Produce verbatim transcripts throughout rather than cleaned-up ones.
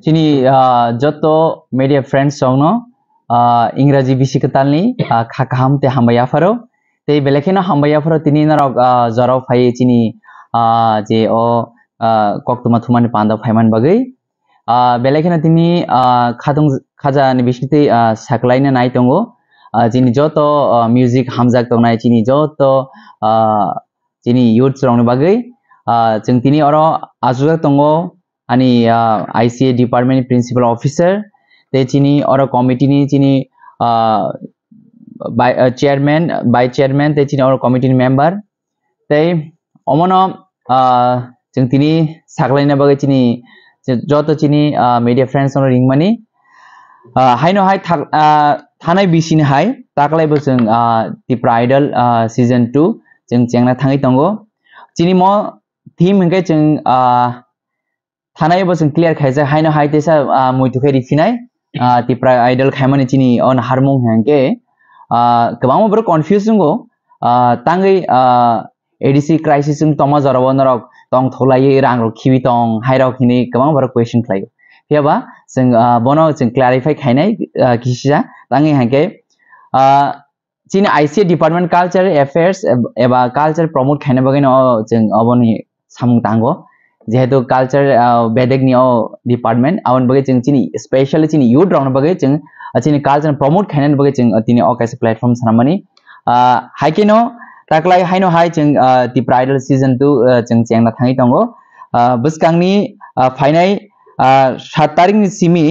Chini, ah, joto media friends rokno, ah, Ingraji bisi kwtalni, ah, kha kaham tei hambai yapharo. Tei belai kheno hambai yapharo tini norok, ah, jorao phai chini, ah, je o, ah, koktwma thumani panda phaiman bagwi. Ah, belai kheno tini, ah, khatung khaja ni bisingtwi, ah, saklaina nai tongo. Ah, chini joto, ah, music hamjak tongnai, chini joto, ah, chini youth rokni bagwi, ah, chwng tini oro achukjak tongo ani, ah, I C A department ni principal officer, tei chini oro committee ni chini, ah, bai-, ah, chairman, vice chairman, tei chini oro committee ni member. Tei omono, ah, chwng tini saklaina bagwi chini joto chini, ah, media friends no ringmani. Ah, haino hai thak-, ah, thanai bisini hai taklai bo chwng, ah, Tipra Idol, ah, season two chwng chengna thangwi tongo. Chini mo theme hwnkhe chwng, ah, thanai bo chwng clear khaijak, haino hai teisa, ah, muitu khe riphinai, ah, Tipra Idol khaimani chini o naharmung hwnkhe, ah, kwbangma borok confuse wngo, ah, tangwi, ah, A D C crisis wng tongma jorao norok tong thulaiwi rang rok khibi tong hai rok hinwi kwbangma borok question khlaio. Phiyaba chwng, ah, bono chwng clarify khainai, ah, kisa tangwi hwnkhe, ah, chini I C A department culture affairs eb-, eba culture promote khaina bagwi no chwng oboni samung tango, jehetu culture, ah, bedek ni o department, aboni bagwi chwng chini specially chini youth rokni bagwi chwng, ah, chini culture promote khaina bagwi chwng, ah, tini o kaisa platform swnamani. Ah, hai khe no taklai haino hai chwng, ah, Tipra Idol season two, ah, chwng chengna thangwi tongo. Ah, bwskangni, ah, phainai, ah, sat tarik ni simi,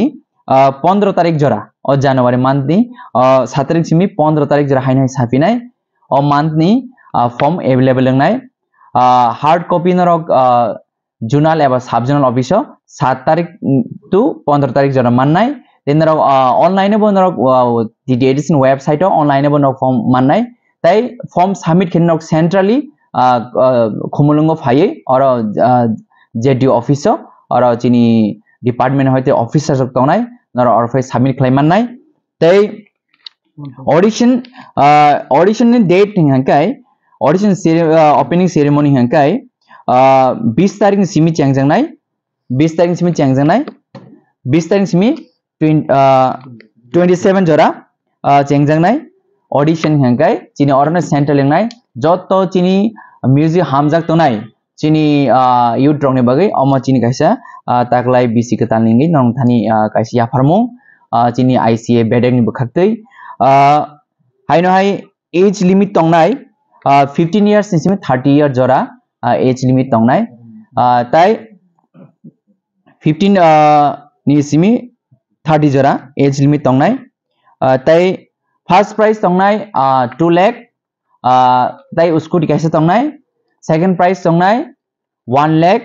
ah, pondro tarik jora, o January month ni, ah, sat tarik simi pondro tarik jora haino hai sapinai, o month ni, ah, form available wngnai. Ah, hard copy norok, ah, zonal eba sub zonal office o sat tarik, mm, to pondro tarik jora mannai. Tei norok, ah, online bo norok, ah, T T A D C ni website o online bo norok form mannai. Tei form submit khe norok centrally, ah, ah, Khumulwngo phaiwi oro, ah, Z D O office o, oro chini department hoite officer rok tongnai, norok oro phai submit khlai mannai. Tei audition, ah, audition ni date hwnkhe, audition cere-, ah, opening ceremony hwnkhe, ah, bis tarik ni simi chengjaknai, bis tarik ni simi chengjaknai, bis tarik ni simi twen-, ah, twenty seven jora, ah, chengjaknai audition hwnkhe chini orono central wngnai joto chini music hamjak tongnai chini, ah, youth rokni bagwi omo chini kaisa, ah, taklai bisi kwtalni wngwi nongthani, ah, kaisa yapharmung, ah, chini I C A bedek ni bwkhaktwi, ah, haino hai age limit tongnai, ah, fifteen years ni simi thirty year jora, ah, age limit tongnai, ah, tai fifteen, ah, ni simi thirty jora age limit tongnai, ah, tai first prize tongnai, ah, two lakh, ah, tai scooty kaisa tongnai, second prize tongnai one lakh,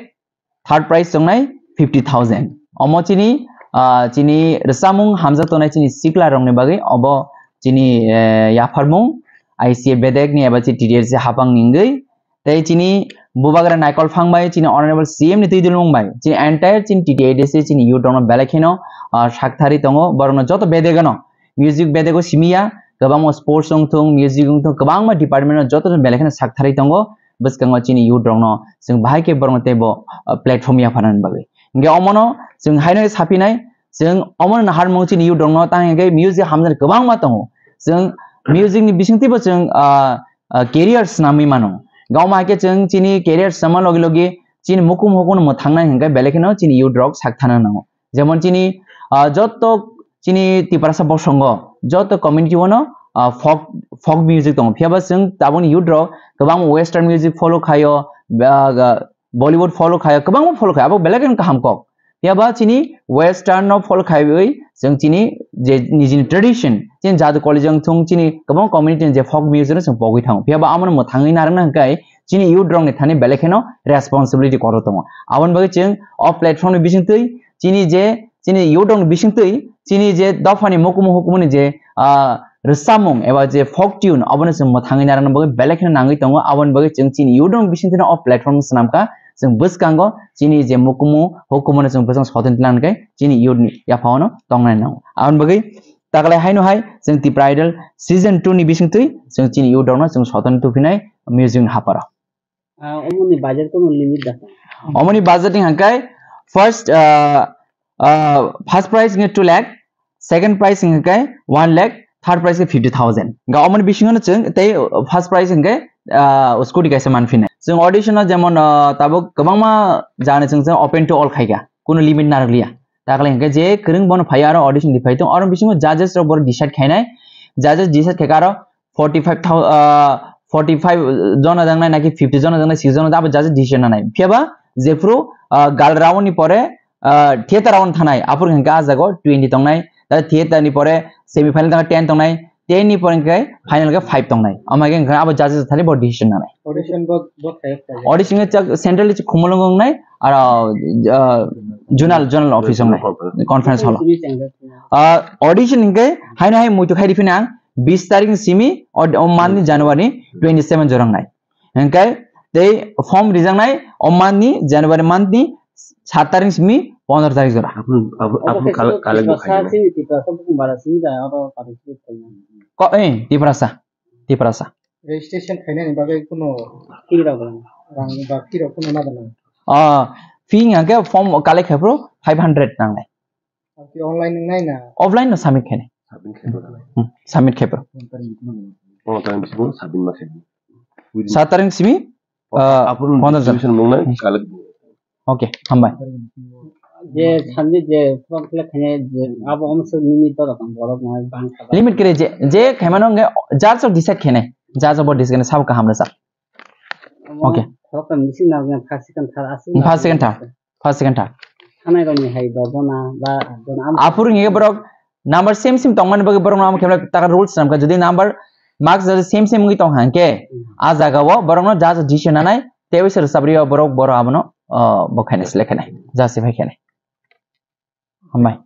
third prize tongnai fifty thousand. Omo chini, ah, chini rwchapmung hamjak tongnai chini sikla rokni bagwi obo chini, eh, yapharmung I C A bedek ni eba chini T T A D C hapang ni wngwi. Tei chini bubagra Naikol Phang bai chini honorable C M ni twi dulmung bai chini entire chini T T A D C chini youth rokno belai kheno, ah, sakthari tongo, borokno joto bedegano music bedego simiya, kwbangma sports wngthung, music wngthung, kwbangma department o joto belai kheno sakthari tongo. Bwskango chini youth rokno chwng bahai khe borokno teibo, ah, platform yapharnani bagwi. Hingke omono chwng haino saphinai, chwng omono naharmung chini youth rokno tang hingke music hamjani kwbangma tongo. Chwng music ni bisingtwibo chwng, ah, ah, career swnamwi mano. Gawma hai khe chwng chini career swnamma logi logi chini mukum hukuno mwthangnai hingke belai kheno chini youth rok sakthana nango. Jemon chini, ah, joto chini Tiprasa bosongo, joto community o no, ah, folk, folk music tongo. Phiya ba chwng tabukni youth rok kwbang western music follow khaio, ah, ga-, Bollywood follow khaio, kwbangma follow khaio, abo belai kheno kaham kok. Phiya ba chini western no follow khaiwi chwng chini je nijini tradition, chini jadu college wng thung, chini kwbang community ni je folk music no chwng pogwi thango. Phiya ba amo no mwthangwi narwkna hwnkhe chini youth rok ni thani belai kheno responsibility kotor tongo. Aboni bagwi chwng o platform ni bisingtwi chini je, chini youth rok ni bisingtwi chini je dophani mukumu hukumuni je, ah, rwchapmung eba je folk tune, obono chwng mwthangwi narwkna bagwi belai kheno nangwi tongo. Aboni bagwi chwng chini youth rok ni bisingtwi no o platform swnamkha, chwng bwskango chini je mukumu hukumuno chwng bwskango soton tlang khe chini youth ni yaphangno tongnai nango. Aboni bagwi taklai haino hai chwng Tipra Idol season two ni bisingtwi chwng chini youth rokno chwng soton tuphinai music ni haparo. Ah, omoni budget kono limit da. Omoni budget ni hangkai first, ah, ah, first prize hwnkhe two lakh, second prize hwnkhe one lakh, third prize hwnkhe fifty thousand. Ga omoni bisingo no chwng tei first prize hwnkhe, ah, scooty kaisa manphinai. Chwng audition no jemon, ah, tabuk kwbangma jani chwng, chwng open to all khaikha, kuno limit narwkliya. Takle hwnkhe je kwrwng bono phai aro audition di phai tong, aro bisingo judges rok boro decide khainai, judges decide khaikha aro forty five thousand, ah, forty five jona jangnai naki fifty jona jangnai, six jona abo judges decision nanai. Phiyaba jephru, ah, gal round ni pore, ah, theater round thanai, aphuru hwnkhe ah jago twenty tongnai, ta theater ni pore semi final tangkha ten tongnai, ten ni pore hwnkhe final khe five tongnai. Ama hwnkhe abo judges thani bo decision nanai. Audition bo, bo khai khai. Audition khe chak central chi Khumulwng wngnai, aro, ah, zonal, zonal office wngnai, conference hall. Ah, audition hwnkhe haino hai muitu khai riphinai ang bis tarik ni simi o, o month ni January twenty seven jora wngnai. Hwnkhe tei form rijaknai o month ni January month ni sat tarik simi pondro tarik jora. Aphuru, aphuru, aphuru kal-, kalai bo khainai. Sini Tiprasa bukhung bara sini da aro participate khainai. Ko, eh, Tiprasa, Tiprasa. Registration khainani bagwi kuno fee rok rang ba fee rok kuno nada nang. Ah, fee hwnkhe form collect khaphuru five hundred nangnai. Aboni online nang nai na? Offline no submit khainai. Submit khaipha. Hmm, submit khaipha. Oh, time simi submit ma khaipha. Sat tarik simi, ah, aphuru pondro jon. Registration mung nai, collect. Okay, hambai. Je sanje je form fill up khainai je abo omswk limit to tong borok nai bang kha. Limit kre je, je khaimano nge judge rok decide khainai. Judge rok bo decide khainai sabo kaham rwchap. Okay. Thok tam missing na nge first second third aswk. First second third. First second third. Sanai rok ni hai do jona ba jona am. Aphuru nge borok number same same tongmani bagwi borok no kemla taka rules namkha, jodi number marks jodi same same wngwi tong hangke, hmm, a jaga o borok no judge decision nanai, tei wisa rwchapri o borok boro abono, oh, bo khainai select khainai, judge se phai khainai. Hambai.